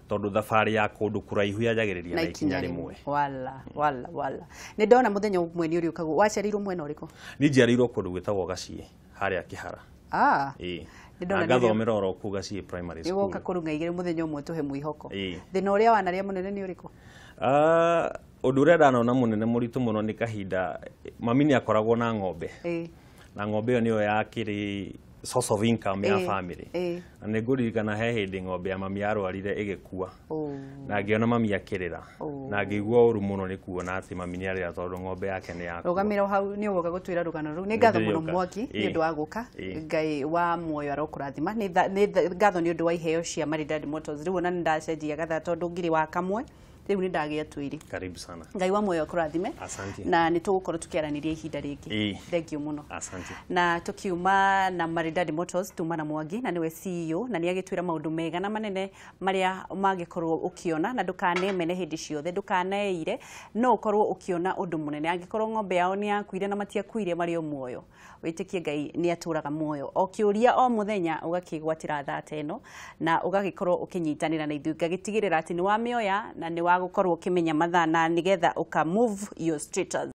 tondũ thabarĩ ya kũndũ kũraihu yanjagĩrĩria na ikinya rĩmwe. Wala wala wala. Nĩ ndona mũthenya ũmwe nĩ ũrĩũkagwo. Waciarĩirwo mwena ũrĩkũ? Niĩ njiarĩirwo kũndũ gwĩtagwo Gaciĩ harĩa Kĩhara. Na ngathomera oro kũu Gaciĩ Primary School. Nĩwoka kũrung'a igĩrĩ mũthenya ũmwe tũhe mwĩhoko. Thĩna ũrĩa wanarĩa mũnene nĩ ũrĩkũ? Ũndũ ũrĩa ndanona mũnene mũritũ mũno nĩ kahinda mami nĩ akoragwo na ng'ombe, na ng'ombe ĩyo nĩyo yakĩrĩ source of income ya family. Na nĩ ngũririkana he hĩndĩ ng'ombe ya mami yarwarire ĩgĩkua, na ngĩona mami akĩrĩra, na ngĩigua ũru mũno nĩ kuona atĩ mami nĩ arĩra tondũ ng'ombe yake nĩ yakua. Rũgamĩra hau, nĩ ũgoka gũtwĩra rũgano rũu. Nĩ ngatho mũno Mwangi nĩ ũndũ wa gũka. Ngai wa muoyo arokũrathima. Nĩ ngatho nĩ ũndũ wa iheo cia Maridadi Motors. Rĩu ona nĩ ndacenjia gathaa tondũ ngiri wa kamwe, rĩu nĩ ndagĩa twĩrĩ. Karibu sana. Ngai wa muoyo akũrathime. Asante. Na nĩ tũgũkorwo tũkĩaranĩria ihinda rĩngĩ. Thank you mũno. Asante. Na tũkiuma na Maridadi Motors, tuma na Mwangi, na nĩwe CEO, na nĩ agĩtwĩra maũndũ mega na manene marĩa mangĩkorwo ũkĩona, na ndũkanemene hĩndĩ ciothe, ndũkaneire, no ũkorwo ũkĩona ũndũ mũnene. Angĩkorwo ng'ombe yao nĩ yakuire na matiakuire marĩ o muoyo, wĩtĩkie Ngai nĩ atũraga muoyo. O kĩũria o mũthenya ũgakĩgwatĩra thaa ta ĩno na ũgagĩkorwo ũkĩnyitanĩra na ithuĩ, ngagĩtigĩrĩra atĩ nĩ wamĩoya na nĩ wagũkorwo ũkĩmenya mathaa na nĩgetha ũka move your status.